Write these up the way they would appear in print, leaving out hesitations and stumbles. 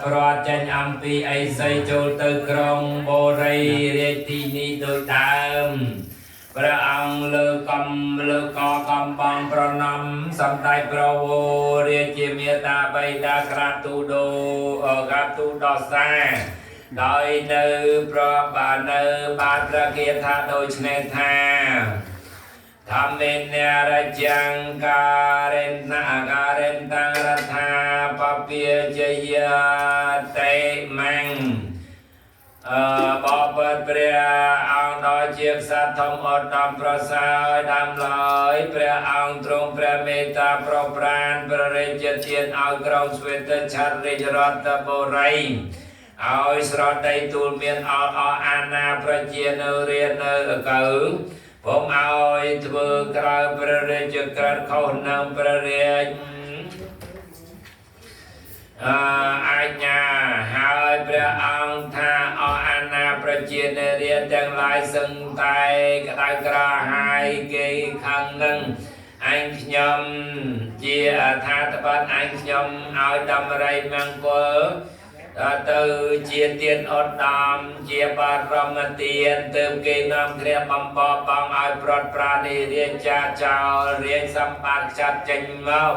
ប្រត់ចេញអំពីអីសីចូលទៅក្រុងបូរីរាជទីនេះដោយដើមព្រះអង្គលើកំលើកកំបងប្រណំសំដែងប្រវោរាជាមេតាបិតាក្រាបទូដូក្រាបទូដោះសាដោយនៅប្របាននៅបាទព្រះគាថាដូច្នេះថា ធម្មេនរជាងការិណាការិនតាំងរដ្ឋាពពាជយាតិមੰអបបិទ្ធព្រះអង្គដ៏ជាក្សត្រធំឧត្តមប្រសើរដើមឡើយព្រះអង្គទ្រង់ព្រះមេត្តាប្រោសប្រានព្រះរាជទានឲ្យក្រុងស្វេតឆត្ររាជរដ្ឋបុរីឲ្យស្រដីទូលមានអល់អអាណាប្រជានៅរានៅកៅពុំឲ្យធ្វើក្រៅព្រះរាជក្រឹត្យខុសនឹងព្រះរាជ អាជ្ញាហើយព្រះអង្គថាអស់អាណាប្រជានារាទាំងឡាយសឹងតែក្តៅក្រហាយគេខាងនឹងអញខ្ញុំជាអថាតបតអញខ្ញុំឲ្យដំរីមង្គលទៅជាទានឧត្តមជាបរមទានទើបគេនាំគ្នាបំបបងឲ្យប្រត់ប្រានីរាជាចោលរាជសម្បត្តិចាត់ចេញមក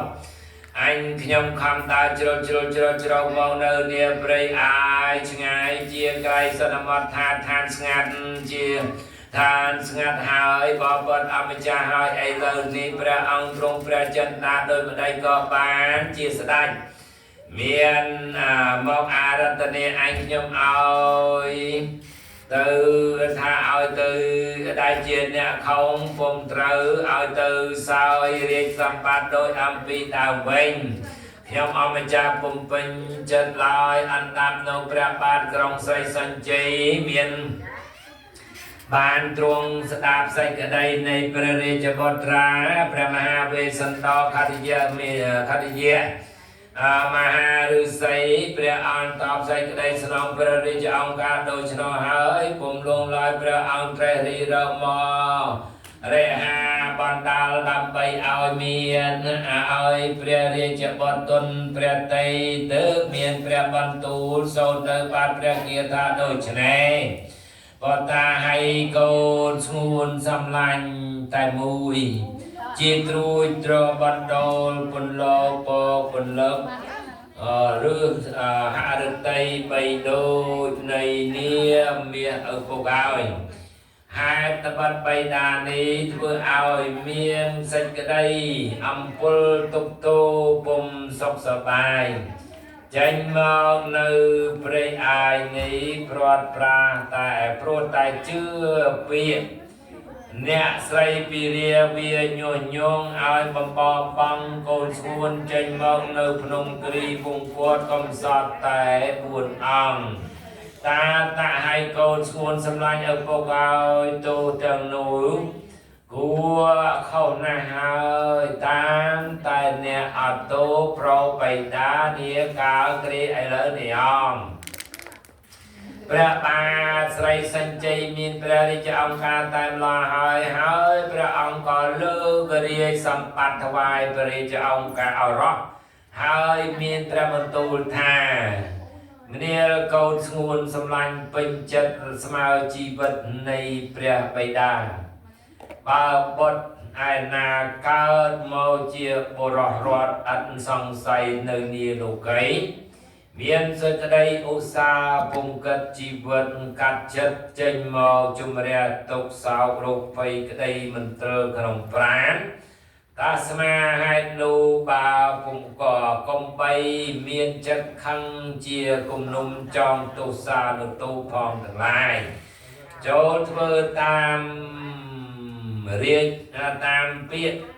អញខ្ញុំខំដើរជ្រុលជ្រុលជ្រុលជ្រៅមកនៅនាព្រៃអាយឆ្ងាយជាក្រៃសន្មតថាឋានស្ងាត់ជាឋានស្ងាត់ហើយបបិទ្ធអម្ចាស់ហើយឥឡូវនេះព្រះអង្គទ្រង់ព្រះចិន្តាដោយម្ដេចក៏បានជាស្ដេចមានមកអារតនាអញខ្ញុំឲ្យទៅថាឲ្យទៅដែលជាអ្នកខំពុំត្រូវឲ្យទៅសោយរាជសម្បត្តិដោយអំពីដើមវិញខ្ញុំអម្ចាស់ពុំពេញចិត្តឡើយអណ្ដាប់នៅព្រះបាទក្រុងស្រីសញ្ជ័យមានបានទ្រង់ស្ដាប់សេចក្តីនៃព្រះរាជបុត្រាព្រះមហាវេស្សន្តរខតិយៈមេខតិយៈមហាឫសីព្រះអង្គតបសេចក្តីស្នងព្រះរាជអង្គការដូច្នោះហើយពុំលងឡើយព្រះអង្គត្រេះរិះរកមករហាបណ្ដាលដើម្បីឲ្យមានឲ្យព្រះរាជបុត្រទុនព្រះតីទើបមានព្រះបន្ទូលសូត្រនៅបាទព្រះគាថាដូច្នេះបតាហើយកូនស្ងួនសំឡាញ់តែមួយជាត្រួយត្របណ្ដូលពន្លកពពន្លកឬហរតីបីដូចនៃនាមមាសឪពុកឲ្យហេតុត្បិតបៃតានេះធ្វើឲ្យមានសេចក្តីអំពុលទុកទោពុំសុខសប្បាយចេញមកនៅព្រៃអាយនេះព្រាត់ប្រាសតែព្រោះតែជឿពាក្យអ្នកស្រីពីរាវាញុះញង់ឲ្យបំបបងកូនស្ងួនចេញមកនៅភ្នំគ្រីពងគាត់កំសត់តែ4អង្គតាតឲ្យកូនស្ងួនសម្លាញ់ឪពុកឲ្យទោសទាំងនោះគួរខុសណាស់ហើយតាមតែអ្នកអត់ទោសប្របៃតានាកាលគ្រាឥឡូវនេះអង្គព្រះបាទស្រីសញ្ជ័យមានព្រះរាជអង្គការតែម្ល៉េះហើយហើយព្រះអង្គក៏លើករាជសម្បត្តិថ្វាយព្រះរាជអង្គការអរោះហើយមានព្រះបន្ទូលថាមនាលកូនស្ងួនសម្លាញ់ពេញចិត្តស្មើជីវិតនៃព្រះបិតាបើបុត្រឯណាកើតមកជាបុរសរត់ឥតសង្ស័យនៅនាលោកីមានសេចក្តីឧស្សាហ៍ពំកិតជីវិតកាត់ចិត្តចេញមកជំរះទុក្ខសោករោគភ័យក្តីមន្ទិលក្នុងប្រាណតាស្មាហេតុនោះបើពុំកកំបីមានចិត្តខឹងជាគំនុំចងទោសានុទូផងទាំងឡាយចូលធ្វើតាមរាជតាមពាក្យ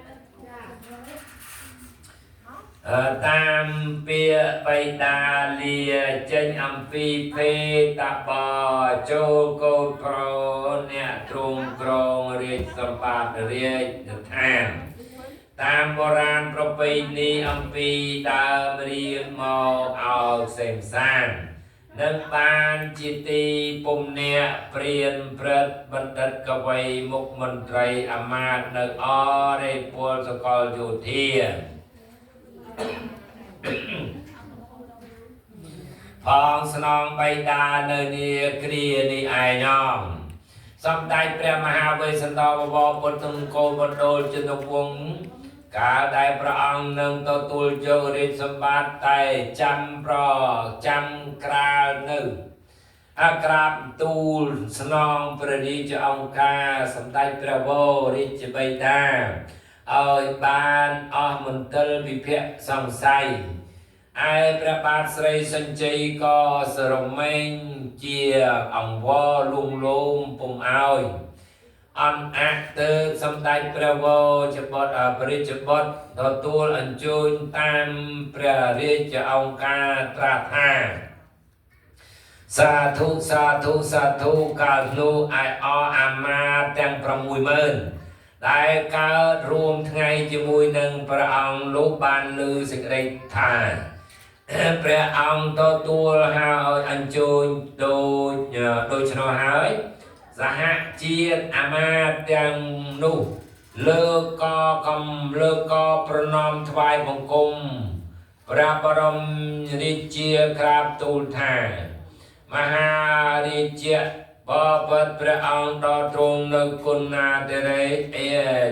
តាមពាក្យបៃតាលាចេញអំពីភេតបចូលកូនប្រូអ្នកទ្រង់ក្រងរាជសម្បត្តិរាជឋានតាមបុរាណប្រពៃណីអំពីដើមរៀងមកឲ្យផ្សេងផ្សាននឹងបានជាទីពុំអ្នកព្រានព្រឹត្តបណ្ឌិតកវីមុខមន្ត្រីអាមាត្យនៅអរិពលសកលយោធា ផងស្នងបៃតានៅនាគ្រានេះឯងអងសម្ដេចព្រះមហាវេស្សន្តរបវរពុទ្ធង្គោមណ្ឌលជនវង្សកាលដែលព្រះអង្គនឹងទទួលយករាជសម្បត្តិតែចាំប្រចាំក្រាលនៅអក្រាបទូលស្នងព្រះរាជអង្គការសម្ដេចព្រះវររាជបិតាឲ្យបានអស់មន្ទិលវិភៈសង្ស័យឯព្រះបាទស្រីសញ្ជ័យក៏ស្រមែងជាអង្វរលួងលោមពុំឲ្យអន់អាក់ទៅសម្ដេចព្រះវរជាបុត្រព្រះរាជបុត្រទទួលអញ្ជើញតាមព្រះរាជអង្គការត្រាស់ថាសាធុសាធុសាធុកាលនោះឯអអាមាទាំង60000ដែលកើតរួមថ្ងៃជាមួយនឹងព្រះអង្គលោកបានឮសេចក្តីថាព្រះអង្គទទួលហើយអញ្ជើញដូចដូច្នោះហើយសហជាតិអាមាទាំងនោះលើកកកំលើកកប្រណម្យថ្វាយបង្គំព្រះបរមរាជាក្រាបទូលថាមហារាជាបបិទ្ធព្រះអង្គដ៏ទ្រង់នៅគុណាធិរេក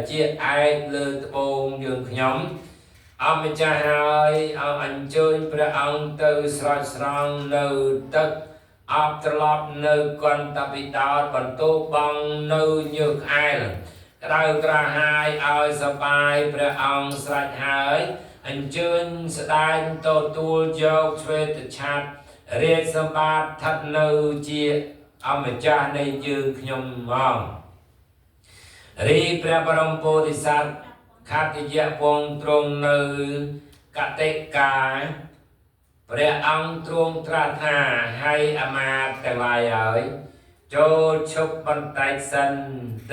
ជាឯកលើត្បូងយើងខ្ញុំអម្ចាស់ហើយអញ្ជើញព្រះអង្គទៅស្រោចស្រង់នៅទឹកអបត្រឡប់នៅកន្តពិដោតបន្ទោបងនៅញើសក្អែលក្តៅក្រហាយឲ្យសបាយព្រះអង្គស្រេចហើយអញ្ជើញស្ដេចទទួលយកឆ្វេតឆ័ត្ររាជសម្បត្តិស្ថិតនៅជាអម្ចាស់នៃយើងខ្ញុំមករីព្រះបរមពោធិសត្វខត្តិយៈវងទ្រង់នៅកតិកាព្រះអង្គទ្រង់ត្រាស់ថាឲ្យអាមាត្យទាំងឡាយហើយចូលឈប់បន្តិចសិន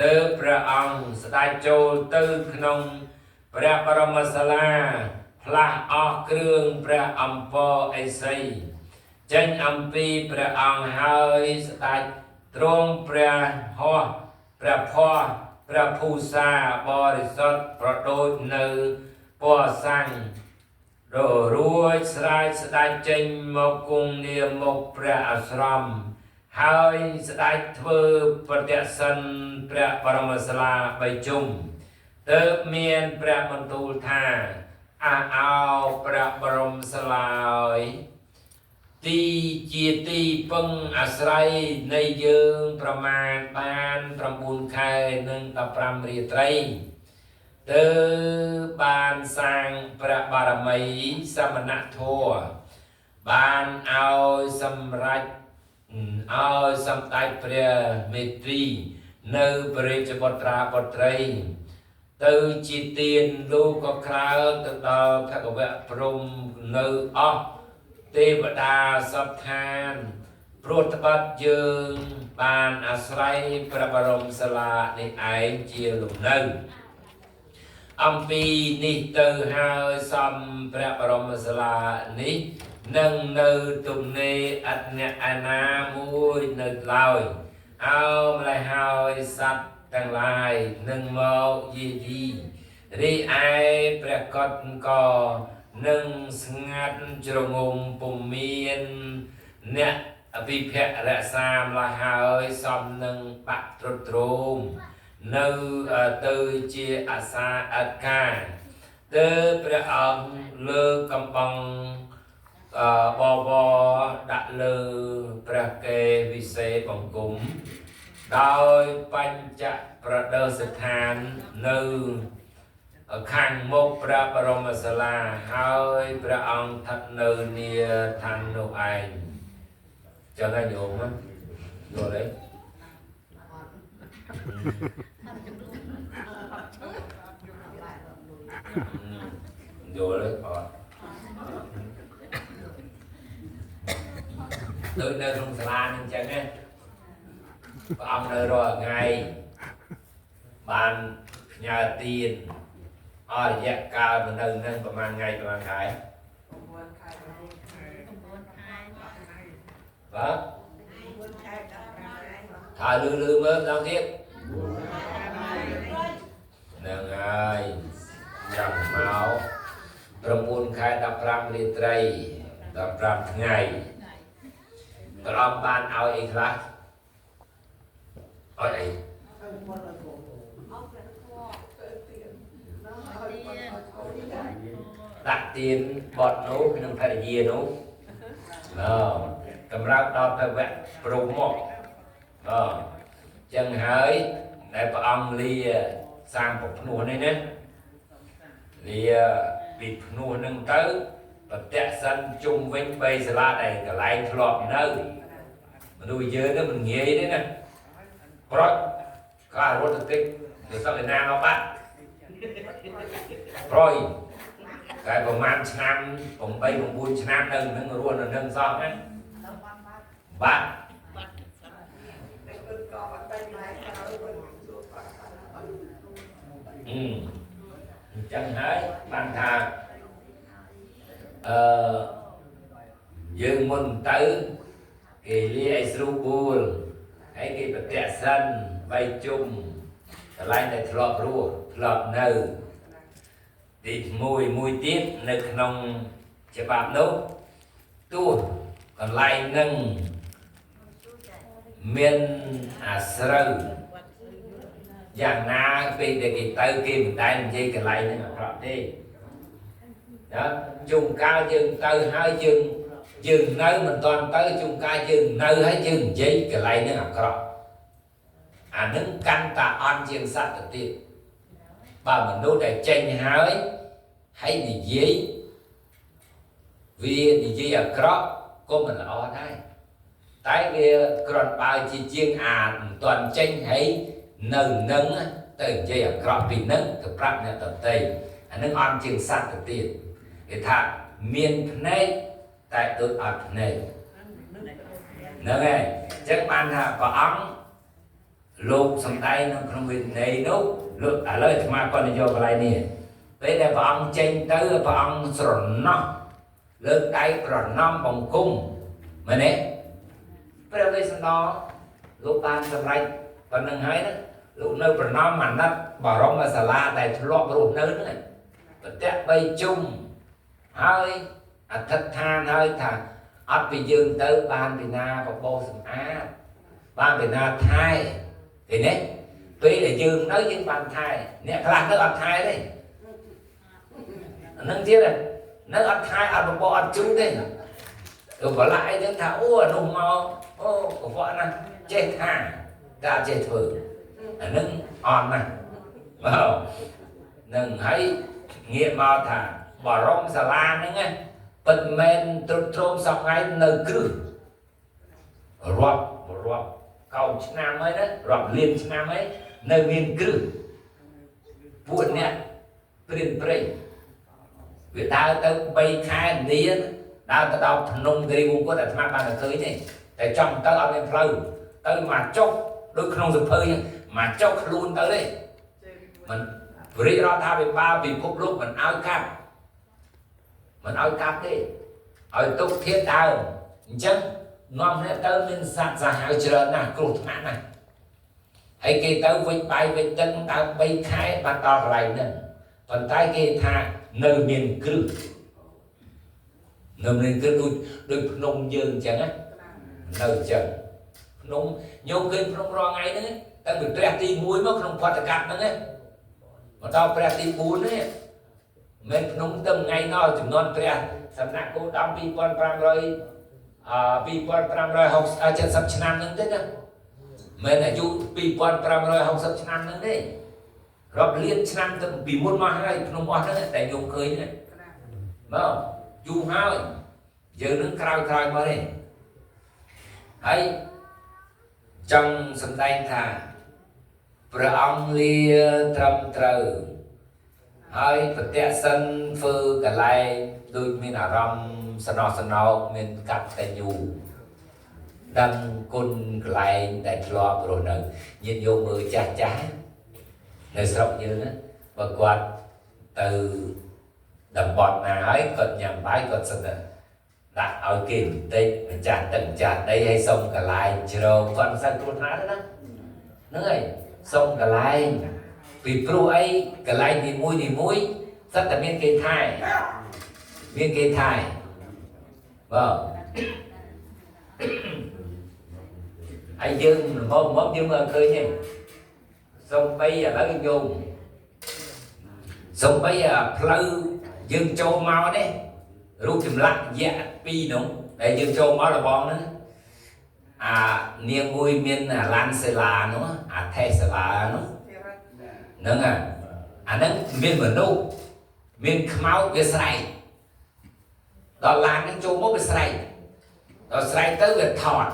ទើបព្រះអង្គស្ដេចចូលទៅក្នុងព្រះបរមសាលាផ្លាស់អស់គ្រឿងព្រះអំពរអិសីចេញអំពីព្រះអង្គហើយស្ដេចទ្រង់ព្រះហោះព្រះភ័ស្តុព្រះភូសាបរិសុទ្ធប្រដូចនៅពណ៌សាំងរួចស្រែកស្ដេចចេញមកគង់នាមុខព្រះអាស្រមហើយស្ដេចធ្វើប្រទក្សិណព្រះបរមសាលាបីជុំទើបមានព្រះបន្ទូលថាអះអោព្រះបរមសាលាអើយទីជាទីពឹងអាស្រ័យនៃយើងប្រមាណបាន9ខែនិង15រាត្រីទើបបានសាងព្រះបារមីសមណធម៌បានឲ្យសម្រេចឲ្យសម្ដេចព្រះមេត្រីនៅព្រះរាជបុត្រាបុត្រីទៅជាទានលោកក៏ក្រើកទៅដល់ភគវៈព្រំនៅអស់ទេវតាសពឋានព្រោះត្បិតយើងបានអាស្រ័យព្រះបរមសាលានេះឯងជាលំនៅអំពីនេះទៅហើយសំព្រះបរមសាលានេះនឹងនៅទំនេរអត់អ្នកអាណាមួយនៅឡើយអោម្លេះហើយសត្វទាំងឡាយនឹងមកយាយីរីឯព្រះកុដក៏នឹងស្ងាត់ជ្រងំពុំមានអ្នកអភិភៈរក្សាម្ល៉េះហើយសំនឹងបាក់ទ្រុឌទ្រោមនៅទៅជាអាសាអត់ការទើបព្រះអង្គលើកកំបងបវរដាក់លើព្រះកេវិសេសបង្គំដោយបញ្ចប្រដិស្ថាននៅខាងមុខព្រះបរមសាលាហើយព្រះអង្គស្ថិតនៅនាឋាននោះឯងចឹងហើយញោមយល់ទេយល់ទេអត់ដូចនៅក្នុងសាលានឹងចឹងណាព្រះអង្គនៅរាល់ថ្ងៃបានផ្ញើទានអស់រយៈកាលនៅនឹងប្រហែលថ្ងៃប្រហែលខែ 9ខែ 9ខែ បាទ 9ខែ15ថ្ងៃ ថាលឺលឺមើលម្ដងទៀតហ្នឹងហើយចាំមក9ខែ15រាត្រី15ថ្ងៃ ព្រះអង្គបានឲ្យអីខ្លះឲ្យអី ឲ្យបុណ្យឲ្យកូន អស់ព្រះធម៌ ទៅទៀនឲ្យបុណ្យឲ្យកូនដែរ ដាក់ទានបត់នោះនិងភរិយានោះណកម្រើកដល់ទៅវគ្គព្រហ្មមកណចឹងហើយដែលព្រះអង្គលាសាងពភ្នោះនេះណាលាពីភ្នោះនឹងទៅប្រតិសិនជុំវិញ3សាលាដែលកន្លែងធ្លាប់នៅមនុស្សយើងនឹងមិនងាយទេណាប្រុចក៏រត់ទៅតិចទៅសឹកឯណាមកបាត់ប្រុយតែប្រហែលឆ្នាំ8 9ឆ្នាំនៅនឹងរស់នៅនឹងសោះណាបាត់ បាត់សត្វ តែគុណក៏អត់ទៅម៉ែទៅវិញសួរគាត់ អឺអញ្ចឹងហើយបានថាអឺយើងមុនទៅគេលាឲ្យស្រួលបួលហើយគេប្រតិសិនបីជុំកន្លែងដែលធ្លាប់រស់ធ្លាប់នៅទី1មួយទៀតនៅក្នុងច្បាប់នោះទោះកន្លែងនឹងមានអាស្រូវ វត្ត យ៉ាងណាពេលដែលគេទៅគេមិនដែលនិយាយកន្លែងហ្នឹងអាក្រក់ទេណាជួនកាលយើងទៅហើយយើងយើងនៅមិនតាន់ទៅជួនកាលយើងនៅហើយយើងនិយាយកន្លែងហ្នឹងអាក្រក់អាហ្នឹងកាន់តាអន់ជាងសត្វទៅទៀតបើមនុស្សដែលចេញហើយហើយនិយាយវានិយាយអាក្រក់ក៏មិនល្អដែរតែវាគ្រាន់បើជាជាងអាមិនតាន់ចេញហើយនៅនឹងទៅនិយាយអាក្រក់ពីនឹងទៅប្រាប់អ្នកដទៃអានឹងអន់ជាងសត្វទៅទៀតគេថាមានភ្នែកតែដូចអត់ភ្នែកហ្នឹងហើយអញ្ចឹងបានថាព្រះអង្គលោកសំដែងនៅក្នុងវិន័យនោះលោកឥឡូវអាត្មាគាត់ទៅយកកន្លែងនេះពេលដែលព្រះអង្គចេញទៅព្រះអង្គស្រណោះលើកដៃប្រណម្យបង្គំមែនទេព្រះវេស្សន្តរលោកបានសម្រេចប៉ុណ្្នឹងហើយណាលោកនៅប្រណម្យអាណិតបរមសាលាដែលធ្លាប់រស់នៅហ្នឹងប្រតិបីជុំហើយអធិដ្ឋានហើយថាអត់ពីយើងទៅបានពីណាបបោសម្អាតបានពីណាថែឃើញទេពេលដែលយើងនៅយើងបានថែអ្នកខ្លះទៅអត់ថែទេអាហ្នឹងទៀតនៅអត់ថែអត់បបោអត់ជូនទេទៅបលាក់អីហ្នឹងថាអូអានោះមកអូកខ្វក់ណាស់ចេះថាតែអត់ចេះធ្វើអាហ្នឹងអន់ណាស់បាទនឹងហើយងាកមកថាបរមសាលាហ្នឹងណាពិតមែនទ្រុឌទ្រោមសពថ្ងៃនៅគ្រឹះរាប់រាប់កោឆ្នាំហើយណារាប់លានឆ្នាំហើយនៅមានគ្រឹះពួកអ្នកព្រានព្រៃវាដើរទៅ3ខែនាដើរទៅដល់ភ្នំគិរីវង្គតអាត្មាបានតែឃើញទេតែចង់ទៅអត់មានផ្លូវទៅមកចុះដូចក្នុងសភៅហ្នឹងមកចុះខ្លួនទៅទេមិនរាជរដ្ឋាភិបាលពិភពលោកមិនឲ្យកាប់មិនឲ្យកាប់ទេឲ្យទុកធាតុដើមអញ្ចឹងនាំគ្នាទៅមានសត្វសាហាវច្រើនណាស់គ្រោះថ្នាក់ណាស់ហើយគេទៅវិចបាយវិចទឹកដើម3ខែបានដល់កន្លែងហ្នឹងប៉ុន្តែគេថានៅមានគ្រឹះនៅមានគ្រឹះដូចដូចភ្នំយើងអញ្ចឹងណានៅអញ្ចឹងភ្នំញោមឃើញភ្នំរាល់ថ្ងៃហ្នឹងតាំងពីព្រះទី1មកក្នុងផតកៈហ្នឹងណាមកដល់ព្រះទី4នេះមិនភ្នំទៅថ្ងៃណោះចំនួនព្រះសំណាក់គោដំ2500អ2560ឆ្នាំហ្នឹងទេណាមិនអាយុ2560ឆ្នាំហ្នឹងទេរាប់លានឆ្នាំទៅពីមុនមកហើយភ្នំអស់ហ្នឹងតែញោមឃើញហ្នឹងមកយូរហើយយើងនឹងក្រោយក្រោយមកទេហើយចង់សម្ដែងថាព្រះអង្គលាត្រឹមត្រូវហើយប្រតិសិនធ្វើកន្លែងដូចមានអារម្មណ៍សំណោះសំណោកមានកាត់តែញូដឹងគុណកន្លែងដែលធ្លាប់រស់នៅញាតិញោមមើលចាស់ចាស់នៅស្រុកយើងណាបើគាត់ទៅតំបន់ណាហើយគាត់ញ៉ាំបាយគាត់សិនតែដាក់ឲ្យគេបន្តិចម្ចាស់ទឹកម្ចាស់ដីឲ្យសុំកន្លែងជ្រកគាត់មិនសូវគ្រោះថ្នាក់ទេណាហ្នឹងហើយសុំកន្លែងពីព្រោះអីកន្លែងនីមួយនីមួយសិតតែមានគេថែមានគេថែបាទ ហើយយើងល្មមមកយើងមើលឃើញទេសំបីឥឡូវញោមសំបីអាផ្លូវយើងចូលមកនេះរូបចម្លាក់យៈពីរនោះដែលយើងចូលមករបងហ្នឹងអានាងមួយមានអាឡានសេឡានោះអាថេសាឡានោះហ្នឹងអាហ្នឹងមានមនុស្សមានខ្មោចវាស្រែកដល់ឡានហ្នឹងចូលមកវាស្រែកដល់ស្រែកទៅវាថត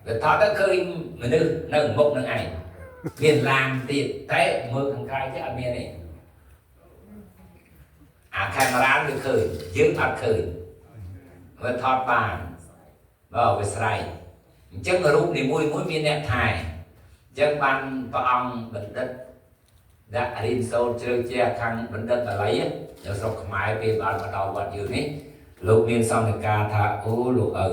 វាថតទៅឃើញមនុស្សនៅមុខនឹងឯងមានឡានទៀតតែមើលខាងក្រៅទេអត់មានទេអាកាមេរ៉ាវាឃើញយើងអត់ឃើញវាថតបានបើវាស្រែកអញ្ចឹងរូបនីមួយមួយមានអ្នកថែអញ្ចឹងបានព្រះអង្គបណ្ឌិតដាក់រៀនសូត្រជ្រៅជ្រះខាងបណ្ឌិតបាលីនៅស្រុកខ្មែរពេលបានមកដល់វត្តយើងនេះលោកមានសង្ឃការថាអូលោកឪ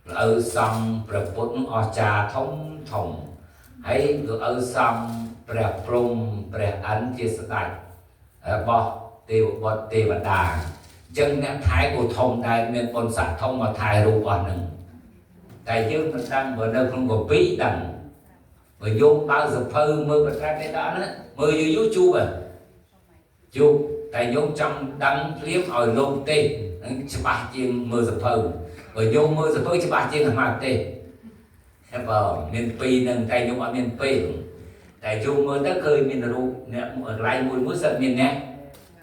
លោកឪសង់ព្រះពុទ្ធនោះអស្ចារ្យធំធំហើយលោកឪសង់ព្រះព្រហ្មព្រះអិនជាស្ដេចរបស់ទេវបុត្រទេវតាអញ្ចឹងអ្នកថែក៏ធំដែរមានបុណ្យស័ក្តិធំមកថែរូបអស់ហ្នឹងតែយើងមិនដឹងបើនៅក្នុងកពីដឹងបើយោមបើសភៅមើលប្រត្រែបេដកហ្នឹងមើលយូរយូរជួបហ៎ជួបតែញោមចង់ដឹងភ្លាមឲ្យលោកទេហ្នឹងច្បាស់ជាងមើលសភៅបើញោមមើលសភៅច្បាស់ជាងអាមាទេតែបើមានពីរហ្នឹងតែញោមអត់មានពេលតែញោមមើលទៅឃើញមានរូបអ្នកកន្លែងមួយមួយសិតមានអ្នក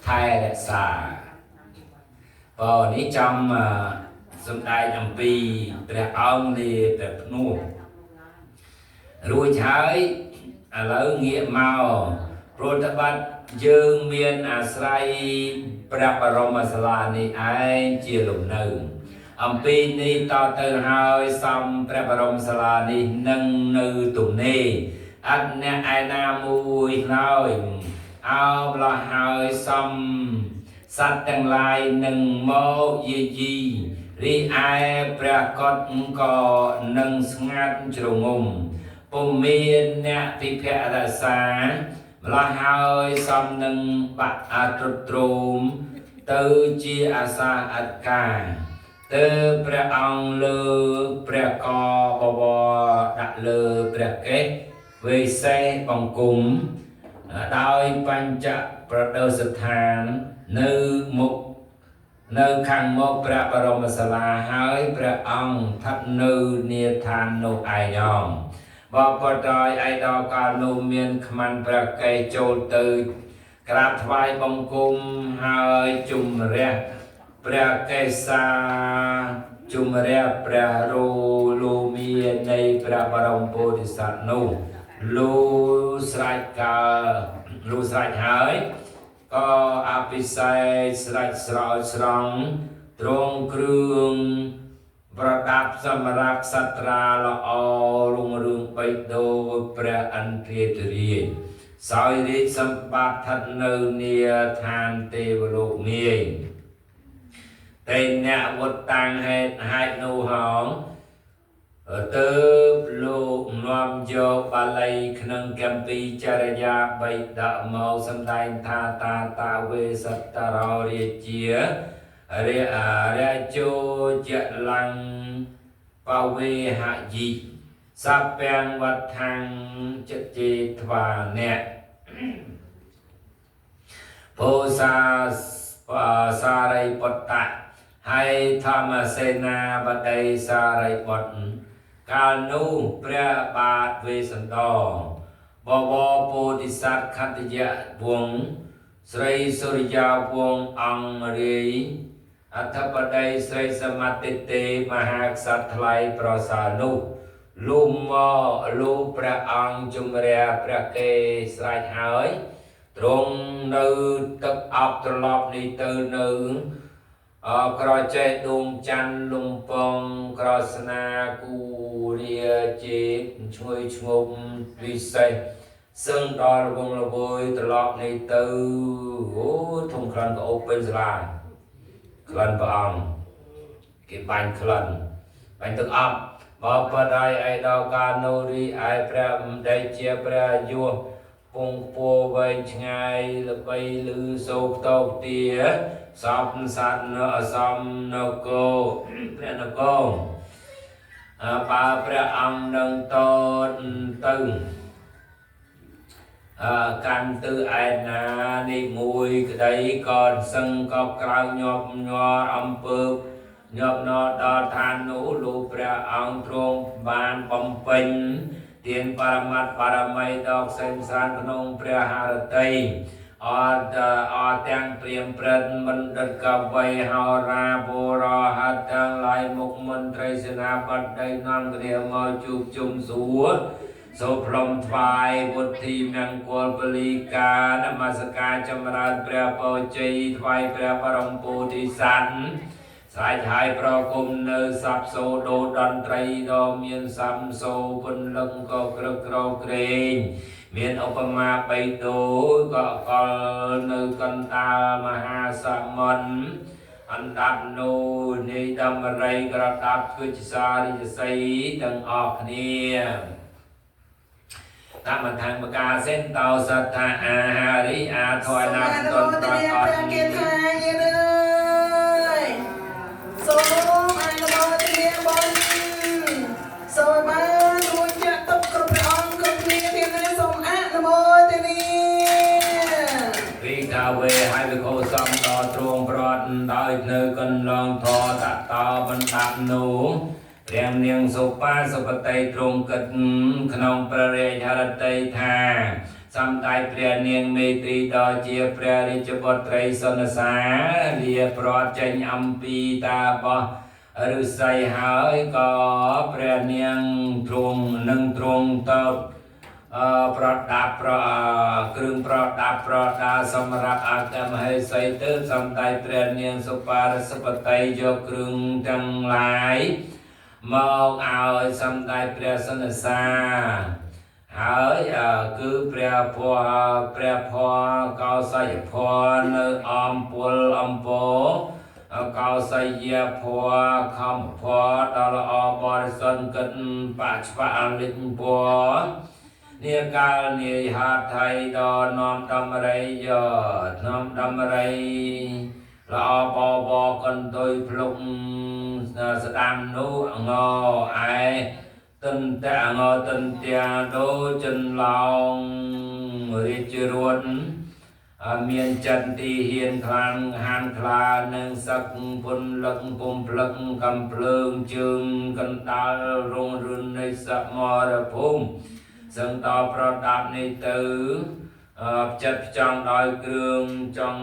ថែរក្សាបើនេះចំសំដែងអំពីព្រះអង្គនៃព្រះភ្នោះរួចហើយឥឡូវងាកមកព្រោះត្បិតយើងមានអាស្រ័យព្រះបរមសាលានេះឯងជាលំនៅអំពីនេះតទៅហើយសំព្រះបរមសាលានេះនឹងនៅទំនេរអត់អ្នកឯណាមួយឡើយអោម្លោះហើយសំសត្វទាំងឡាយនឹងមកយាយីរីឯព្រះកុដក៏នឹងស្ងាត់ជ្រងំពុំមានអ្នកពិភរក្សាម្លោះហើយសំនឹងបាក់អទ្រុឌទ្រោមទៅជាអាសាអត្កាទៅព្រះអង្គលើព្រះកបវរដាក់លើព្រះកេសវេសេសបង្គំដោយបញ្ចប្រដៅស្ថាននៅមុខនៅខាងមុខព្រះបរមសាលាហើយព្រះអង្គស្ថិតនៅនាឋាននោះឯងអងបបតយឯដល់កាលនោះមានខ្មាន់ព្រះកេសចូលទៅក្រាបថ្វាយបង្គំហើយជំរះព្រះកេសាជំរះព្រះរោលោមានៃព្រះបរមពោធិសត្វនោះលូស្រេចកើលូស្រេចហើយក៏អភិសេកស្រេចស្រោចស្រង់ទ្រង់គ្រឿងប្រដាប់សម្រាប់សត្រាល្អរុងរឿងបីដូចព្រះឥន្ទ្រាធិរាជសោយរាជសម្បត្តិស្ថិតនៅនាឋានទេវលោកនាយតែអ្នកវត្តតាំងហេតុហេតុនោះហងទៅលោកនាំយកបាលីក្នុងកម្ពីចរិយាបីដកមកសម្ដែងថាតាតាវេសត្តរោរាជារាជោចលੰបវេហយិសពាំងវដ្ឋាំងចចេធ្វាអ្នកពោសាសារិបុត្តៈហើយធម្មសេនាបតីសារិបុត្រកាលនោះព្រះបាទវេស្សន្តរបវរពោធិសត្វខត្តយៈវង្សស្រីសុរិយាវង្សអង្គរាយអធិបតីស្រីសមតិទេមហាក្សត្រថ្លៃប្រសើរនោះលុំមកលុព្រះអង្គជំរះព្រះកេស្រេចហើយទ្រង់នៅទឹកអប់ត្រឡប់នេះទៅនៅក្រចេះដួងច័ន្ទលំពងក្រស្នាគូរាជេឈ្ងុយឈ្ងុំពិសេសសឹងដល់រវងរវើយត្រឡប់នេះទៅអូធំក្លិនក៏អូពេញសាលាក្លិនព្រះអង្គគេបាញ់ក្លិនបាញ់ទឹកអប់បបដៃឯដល់កាលនោះរីឯព្រះដែលជាព្រះយុះពងពោវែងឆ្ងាយល្បីលឺសូកតោកទាសពសត្វនៅអសំនគរព្រះនគរ បើព្រះអង្គនឹងតតទៅកាន់ទិឯណានេះមួយក្តីក៏សឹងក៏ក្រៅញាប់ញ័រអំពើញាប់ណដល់ឋាននោះលុះព្រះអង្គទ្រង់បានបំពេញទានបរមត្តបារមីដ៏ផ្សេងផ្សានក្នុងព្រះハរតីអត់អត់ទាំងព្រាមព្រឹត្តបណ្ឌិតកវីហោរាបុរហត្ថទាំងឡាយមុខមន្ត្រីសេនាបតីនាំគ្នាមកជួបជុំសួរសូផ្លុំថ្វាយវុធីមង្គលពលីកានមស្ការចម្រើនព្រះពរជ័យថ្វាយព្រះបរមពោធិសត្វស្រែកហើយប្រគំនៅសັບសូដូតន្ត្រីដ៏មានសំសូពន្លឹងក៏ក្រឹកក្រក្រែងមានឧបមាបីដូក៏កលនៅកណ្ដាលមហាសមុទ្រអណ្ដាប់នោះនៃដំរីក្រដាប់គឺជាសារិយសីទាំងអស់គ្នាតាមថងបកាសិនតោសត្ថាអាហារិអាធវ សូម ណា អនុ ត មោទ នប្រ នា ក ព្រះគាថាយានអើយសូមអនុមោទនាបុណ្យសូមបានរួចចាក់ទុកគ្រប់ព្រះអង្គគ្រប់គ្នាទៀតណាសូមអនុមោទនា វិកាវេហើយវិខោសំដល់ទ្រង់ប្រត់ដោយនៅកន្លងធតតោបណ្ដាប់នោះព្រះនាងសុបាសុបតីទ្រង់គិតក្នុងព្រះរាជហឫទ័យថាសំដេចព្រះនាងមេត្រីដ៏ជាព្រះរាជបុត្រីសុនសាលាប្រត់ចេញអំពីតាបោះឫស្សីហើយក៏ព្រះនាងទ្រង់នឹងទ្រង់តោតប្រដាប់ប្រគ្រឿងប្រដាប់ប្រដាសម្រាប់អគ្គមហេសីទើបសំដេចព្រះនាងសុបារសុបតីយកគ្រឿងទាំងឡាយមកឲ្យសំដេចព្រះសុនសាហើយគឺព្រះភ័ព្រះភ័កោសយភ័នៅអំពលអំពោកោសយភ័ខំភ័ដល់ល្អបរិសុទ្ធគិតបច្វៈលិញពនាកាលនាយហាថៃដល់នាំដំរីយោនាំដំរីល្អបបកន្ទុយភ្លុកស្ដាំនោះងឯទន្តៈងទន្ទាដូចចិនឡោងរាជរួនមានចិនទីហ៊ានខ្លាំងហានខ្លានឹងសឹកពុនលឹកពុំផ្លឹកកំភ្លើងជើងកណ្ដាលរងរុននៃសមរភូមិសឹងតប្រដាប់នេះទៅចិត្តផ្ចង់ដោយគ្រឿងចង់